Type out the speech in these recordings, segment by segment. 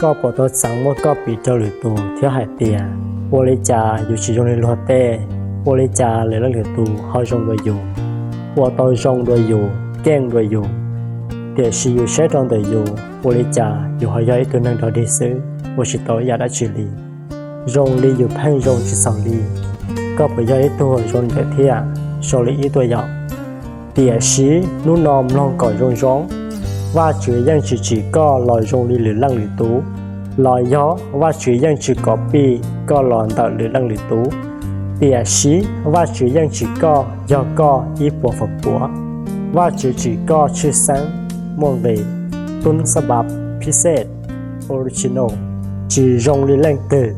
Koj puas tau txeev muab koj piv rau lwm tus thiab hais tias, ua li cas yus tsis zoo li luag tej? Ua li cas lwm leej lwm tus ho zoo dua yus, ua tau zoo dua yus, keej dua yus, tiam sis yus saib rau ntawm yus, ua li cas yus ho yog ib tug neeg dog dig xwb, ua tsis tau ib yam dab tsi li? Zoo li yus pheej zoo tsis txaus li. Koj puas yog ib tug zoo li ntawd thiab? Zoo li ib tuaj yom. Tiam sis hnub no mloog kom zoo zoo, Vajtswv yeej tsis tsim koj los zoo li lwm leej lwm tus, los yog Vajtswv yeej tsis kov pij koj los ntawm lwm leej lwm tus. Tiam sis Vajtswv yeej tsim koj yog koj ib puas feem pua. Vajtswv tsim koj tshwj xeeb, muaj nqis, tub xab npa, phib xej, original, tsis zoo li leej twg.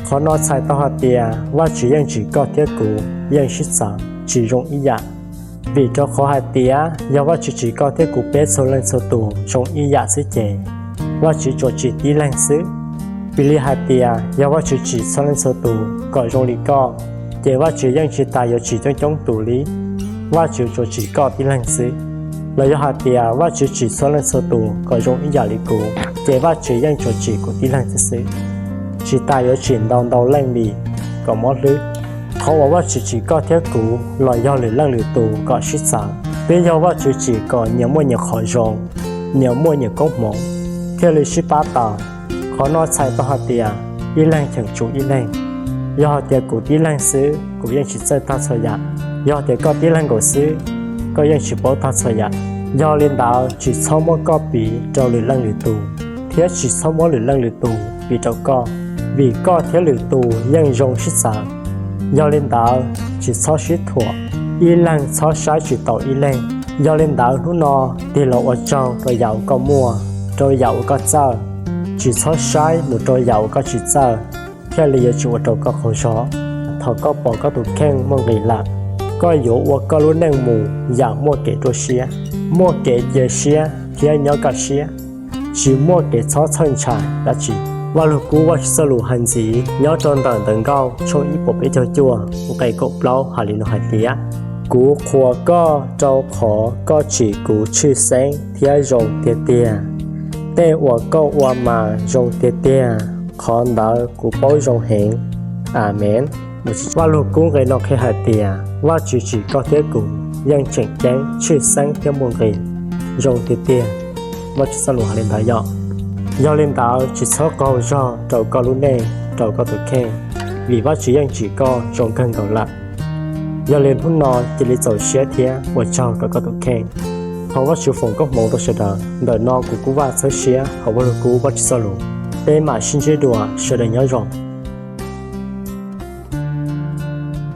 Qhov no txhais tau hais tias Vajtswv yeej tsim koj thiab kuv yeej sib txawv tsis zoo ib yam. Vim rau qhov hais tias yog Vajtswv tsim koj thiab kuv peb txhua leej txhua tus zoo ib yam xwb ces Vajtswv tsuas tsim tib leeg xwb. Vim li hais tias yog Vajtswv tsim txhua leej txhua tus kom zoo li koj, ces Vajtswv yeej tsis tas yuav tsim coob coob tus li. Vajtswv tsuas tsim koj tib leeg xwb. Los yog hais tias Vajtswv tsim txhua leej txhua tus kom zoo ib yam li kuv, ces Vajtswv yeej tsuas tsim kuv tib leeg xwb xwb, tsis tas yuav tsim ntau ntau leej li kom mob hlwb. Qhov uas Vajtswv tsim koj thiab kuv los yog lwm leej lwm tus kom sib txawv. Twb yog Vajtswv tsim kom nyias muaj nyias qhov zoo, nyias muaj nyias koob hmoov, thiaj li sib pab tau. Qhov no txhais tau hais tias ib leeg cheem tsum ib leeg. Yog hais tias kuv tib leeg xwb, kuv yeej tsis txawj tag txhua yam. Yog tias koj tib leeg nkaus xwb, koj yeej tsis paub tag txhua yam. Yog li ntawd, tsis txhob muab koj piv rau lwm leej lwm tus, thiab tsis txhob muab lwm leej lwm tus piv rau koj, vim koj thiab lwm tus yeej zoo sib txawv. Yog li ntawd, tsis txhob sib thuam, ib leeg txhob saib tsis taus ib leeg. Yog li ntawd, hnub no tig los ua tsaug rau yam uas koj muaj, rau yam uas koj txawj. Tsis txhob saib mus rau yam uas koj tsis txawj, thiaj li yuav tsis ua rau koj qaug zog. Thaum koj pom koj tus kheej muaj nqis lawm, koj yuav ua koj lub neej mus yam muaj kev ruaj siab, muaj kev cia siab thiab nyob kaj siab, tsis muaj kev txhob txhawj ntshai dab tsi. Vaj Lug Kub Vajtswv txoj lus hais ntxiv nyob rau ntawm Ntawv Nkauj tshooj ib puas peb caug cuaj nqe kaum plaub hais li no hais tias, kuv qhuas koj rau qhov koj tsim kuv tshwj xeeb thiab zoo tiag tiag. Tej uas koj ua mas zoo tiag tiag, qhov ntawd kuv paub zoo heev. Amees. Vaj Lug Kub nqe no qhia hais tias Vajtswv tsim koj thiab kuv yeej tseem ceeb, tshwj xeeb thiab muaj nqis, zoo tiag tiag. Vajtswv txoj lus hais li ntawd yom. Yog li ntawd, tsis txhob qaug zog rau koj lub neej, rau koj tus kheej, vim Vajtswv yeej tsim koj zoo kawg nkaus lawm. Yog li hnub no cia li txaus siab thiab ua tsaug rau koj tus kheej. Thov Vajtswv foom koob hmoov rau sawv daws. Ntawm no kuv Kub Vaj txhawb siab hauv Vaj Lug Kub Vajtswv txoj lus. Peb mam sib ntsib dua, sawv daws nyob zoo.